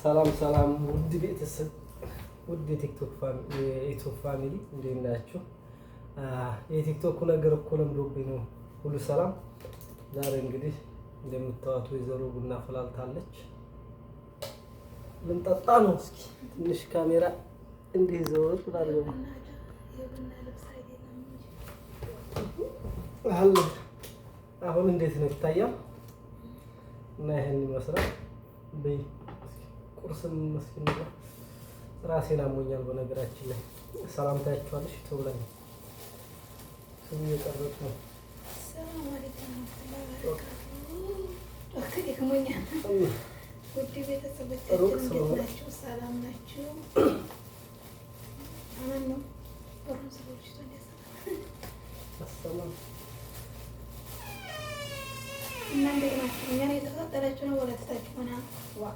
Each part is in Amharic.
ሰላም ሰላም፣ ውድ ቤተሰብ፣ ውድ የቲክቶክ የዩቱብ family እንዴት ናችሁ? የቲክቶኩ ነገር እኮ ለምዶብኝ ነው። ሁሉ ሰላም። ዛሬ እንግዲህ እንደምታዋት ወይዘሮ ቡና ፈላልታለች። ልንጠጣ ነው። እስኪ ትንሽ ካሜራ እንዲህ ዘወር ላድርገው። አሁን እንዴት ነው ይታያል? እና ይሄን ይመስላል። በይ ቁርስም መስኪን ራሴን አሞኛል። በነገራችን ላይ ሰላም ታያችኋለሽ። ዩቱብ ላይ ስሙ እየቀረጹ ነው። ሰላም አለይኩም ወራህመቱላሂ ወበረካቱ። ውድ ቤተሰቦቻችን እንዴት ናችሁ? ሰላም ናችሁ? አማን ነው። በሩን ሰዎች እና እንዴት ናችሁ? እኛን እየተከታተላችሁ ነው። ወለተታችሁ ሆና ዋ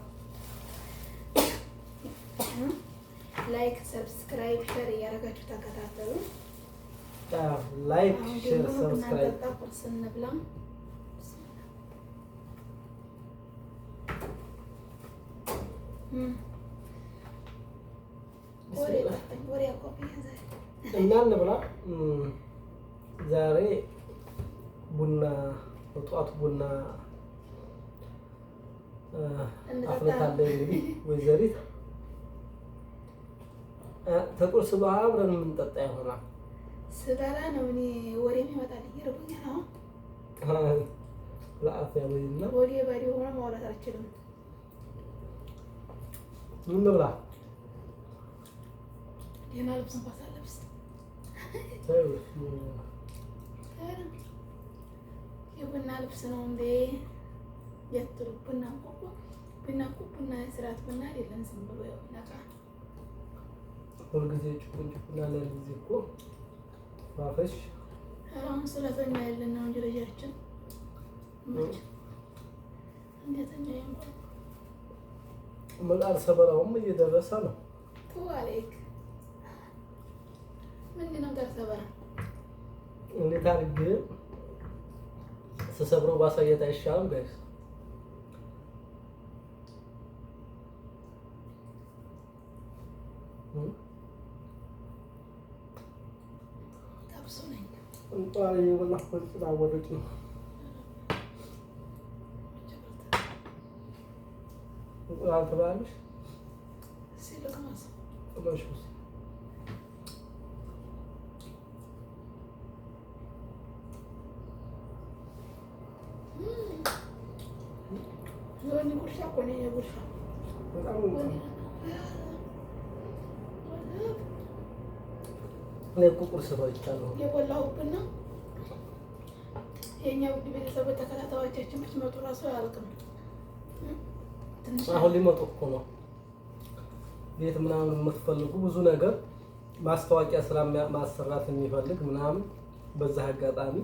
like፣ subscribe፣ share እያደረጋችሁ ተከታተሉ። Like፣ share፣ subscribe። ቁርስ እንብላ። እና እንብላ። ዛሬ ቡና ጠዋቱ ቡና አፍልታለች እንግዲህ ወይዘሪት። ተቁርስ በኋላ አብረን የምንጠጣ ይሆናል። ስበላ ነው እኔ ወሬም ይመጣል። እየርቦኛል አሁን። ለአፍያ ወይና ወሬ ባዶ ሆኖ ማውራት አልችልም። እንብላ። ደህና ልብስ እንኳን ሳለብስ የቡና ልብስ ነው እንዴ የትሉ? ቡና እኮ ቡና እኮ ቡና ስርዓት ቡና አይደለም። ዝም ብሎ ያው ነቃ ሁልጊዜ ጭቁን ጭቁን ያለ ጊዜ እኮ ማፈሽ። አሁን ስለተኛ ያለን ነው እንጂ ልጃችን እንደተኛ እንኳን ምጣድ ሰበራውም እየደረሰ ነው። አሌክ ምንድን ነው ምጣድ ሰበራ? እንዴት አድርጌ ስሰብረው ባሳየት አይሻልም guys? ጠብሶ ነኝ። እንቁላል እየበላሁ ስላወረጭ ነው። እንቁላል ትበላለሽ? ጉርሻ እኮ ነው የጉርሻ። በጣም እኔ እኮ ቁርስ በልቻለሁ። የበላሁብና የእኛ ውድ ቤተሰቦች ተከታታዮቻችን ብትመጡ እራሱ አያልቅም። አሁን ሊመጡ እኮ ነው። ቤት ምናምን የምትፈልጉ ብዙ ነገር ማስታወቂያ ስራ ማሰራት የሚፈልግ ምናምን በዛ አጋጣሚ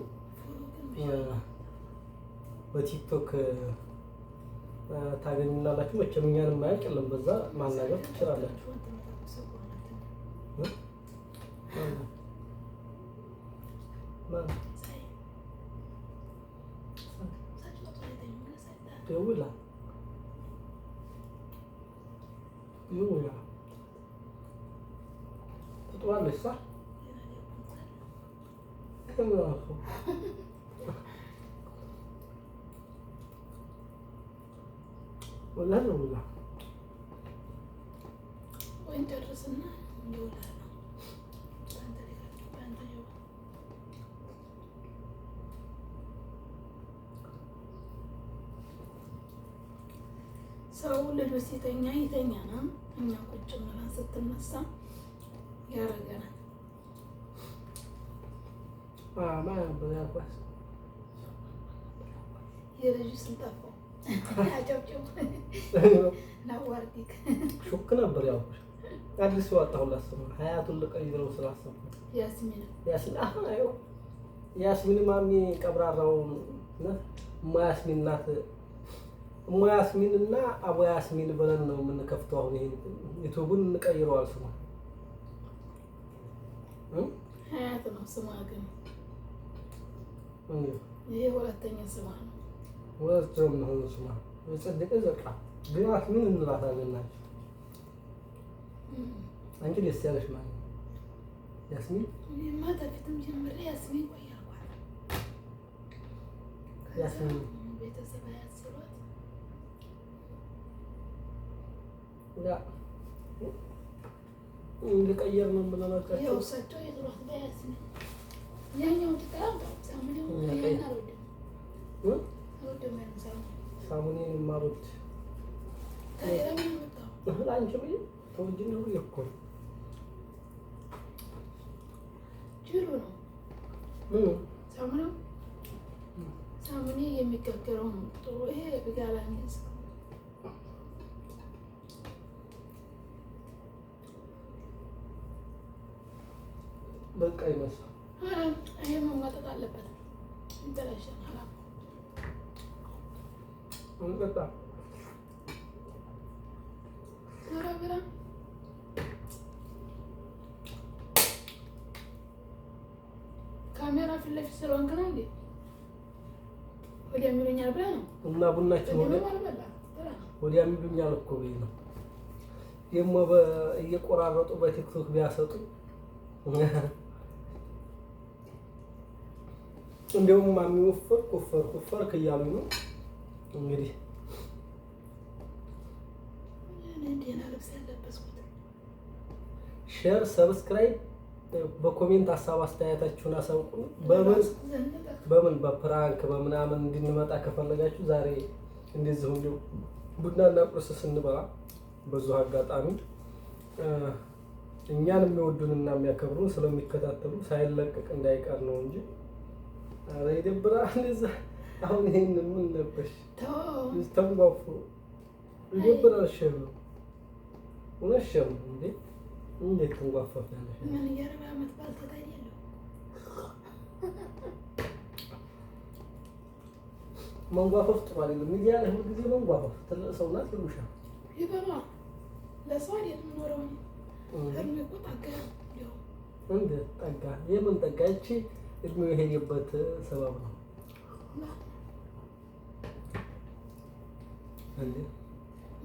በቲክቶክ ታገኙናላችሁ። መቼም እኛን የማያውቅ የለም። በዛ ማናገር ትችላላችሁ። ደውላ ይውላ ትጥዋለች ሳ ወላሂ ደውላ ወይን ጨርስና ይውላል። ሰው ልጆች ሲተኛ ይተኛ ነው። እኛ ቁጭ ብለን ስትነሳ ያደርገናል። የልጁ ስም ጠፋው። አጨብጭቡ ናዋርዲክ ሹክ ነበር ያልኩሽ። አዲስ ያወጣሁላት ስም ሀያቱን ልቀይረው ስላሰብኩ ያስሚን ያስሚን። አሁን አይው ያስሚን ማሚ ቀብራራው እማ ያስሚን ናት። እማ ያስሚን እና አቦ ያስሚን ብለን ነው የምንከፍተው። አሁን ይሄን ዩቱቡን እንቀይረዋል ስሙ። ሀያት ነው ስሟ፣ ግን ይሄ ሁለተኛ ስሟ ነው። ሁለተኛ ነው ስሟ። የጸደቀ ዘቃ ያስሚን እንላታለን። ናቸው አንቺ ደስ ያለሽ ማለት ነው። ያስሚን እኔማ ተፊትም ጀምሬ ያስሚን ቆይ አልኳት። ያስሚን ቤተሰብ አያስሯት ያ እንድቀየር ነው የምንላቸው። ያው እሳቸው የጥሯት በያስሚን ያኛውን ትጠላም ሳሙኔው ያን አልወድም አልወድም። ያን ሳሙኔ ሳሙኔን የማልወድ ታዲያ ለምን አመጣኸው? ለአንቺ ብዬ ተወጅ ነው ብዬ እኮ ነው። ጅሉ ነው ምኑ ሳሙናው። ሳሙኔ የሚጋገረው ነው ጥሩ። ይሄ ብጋላ ነው። በቃ ይመስላል። ይሄ መሟጠጥ አለበት። ይበላሻል። ሀላም እንጠጣ። ኧረ ብላ ካሜራ ፊት ለፊት ስለሆንክ ነው እንዴ? ወዲያ የሚሉኛል ብለህ ነው? እና ቡናችን ወዲያ ቅድምም አልበላም ብላ ነው። ወዲያ የሚሉኛል እኮ ብዬ ነው። ደግሞ እየቆራረጡ በቲክቶክ ቢያሰጡ እንዲያውም ማሚ ወፈርክ ወፈርክ ወፈርክ እያሉ ነው እንግዲህ። እኔ ደህና ልብስ ያለበስኩት share፣ subscribe፣ በ comment ሀሳብ አስተያየታችሁን አሳውቁን። በምን ዘንጠህ በምን በ prank በምናምን እንድንመጣ ከፈለጋችሁ ዛሬ እንደዚሁ እንዲሁ ቡናና ቁርስ ስንበላ በዚሁ አጋጣሚ እኛን የሚወዱንና የሚያከብሩን ስለሚከታተሉ ሳይለቀቅ እንዳይቀር ነው እንጂ። ኧረ ይደብራል። እንደዛ አሁን ይሄን ምን ለበሽ ተው። ተንጓፉ ይደብራል። shame ነው እውነት shame ነው እንዴ! እንዴት ትንጓፈፊያለሽ? ምን የ40 ዓመት ባልቴት አይደለሁ። መንጓፈፍ ጥሩ አይደለም። ሚዲያ ላይ ሁልጊዜ መንጓፈፍ ትልቅ ሰው ናት ይሉሻል። ይበባ ለሰው አይደለም የምኖረው እኔ። እድሜ እኮ ጠጋ ነው። እንዲያው እንደ ጠጋ የምን ጠጋ? ይቺ እድሜው የሄደበት ሰበብ ነው እንዴ?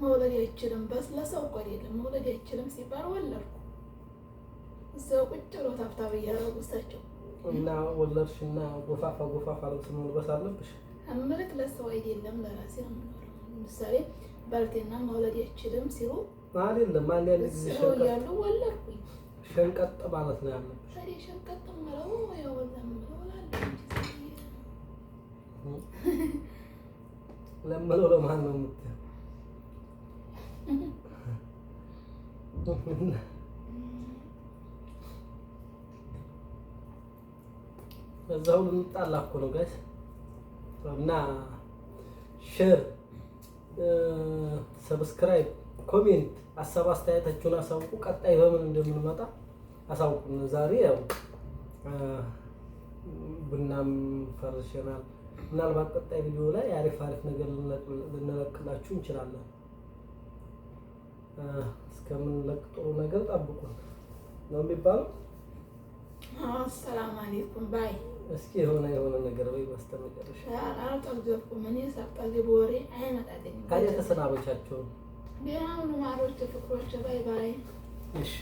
መውለድ አይችልም። በስ ለሰው እኮ አይደለም መውለድ አይችልም ሲባል ወለድኩ። እዛው ቁጭ ብሎ ታብታብ እያደረጉ እሳቸው እና ወለድሽና ጎፋፋ ጎፋፋ ልብስ መልበስ አለብሽ። እምልክ ለሰው አይደለም ለራሴ ነው የምኖረው። ለምሳሌ ባልቴና መውለድ አይችልም ሲሉ አይደለም አንዳንድ ጊዜ እዛው ሸንቀጥ እያሉ ወለድኩኝ። ሸንቀጥ ማለት ነው ያለብሽ። ታዲያ ሸንቀጥ እምለው ያው ለምለው እላለሁ እንጂ ዝም ብዬ ለምለው ለማን ነው የምትይው? እዛው ልንጣላ እኮ ነው guys። እና share፣ subscribe፣ comment ሀሳብ አስተያየታችሁን አሳውቁ። ቀጣይ በምን እንደምንመጣ አሳውቁን። ዛሬ ያው ቡናም ፈርሸናል። ምናልባት ቀጣይ ቪዲዮ ላይ አሪፍ አሪፍ ነገር ልንለቅላችሁ እንችላለን። እስከምንለቅ ጥሩ ነገር ጠብቁን ነው የሚባለው። አሰላም አለይኩም bye። እስኪ የሆነ የሆነ ነገር ወይ በስተመጨረሻ። አልጠገብኩም። እኔ ሳልጠግብ ወሬ አይመጣልኝም። ታዲያ ተሰናበቻቸው። ደህና ሁኑ ማሮች፣ ፍቅሮች። Bye bye። እሺ።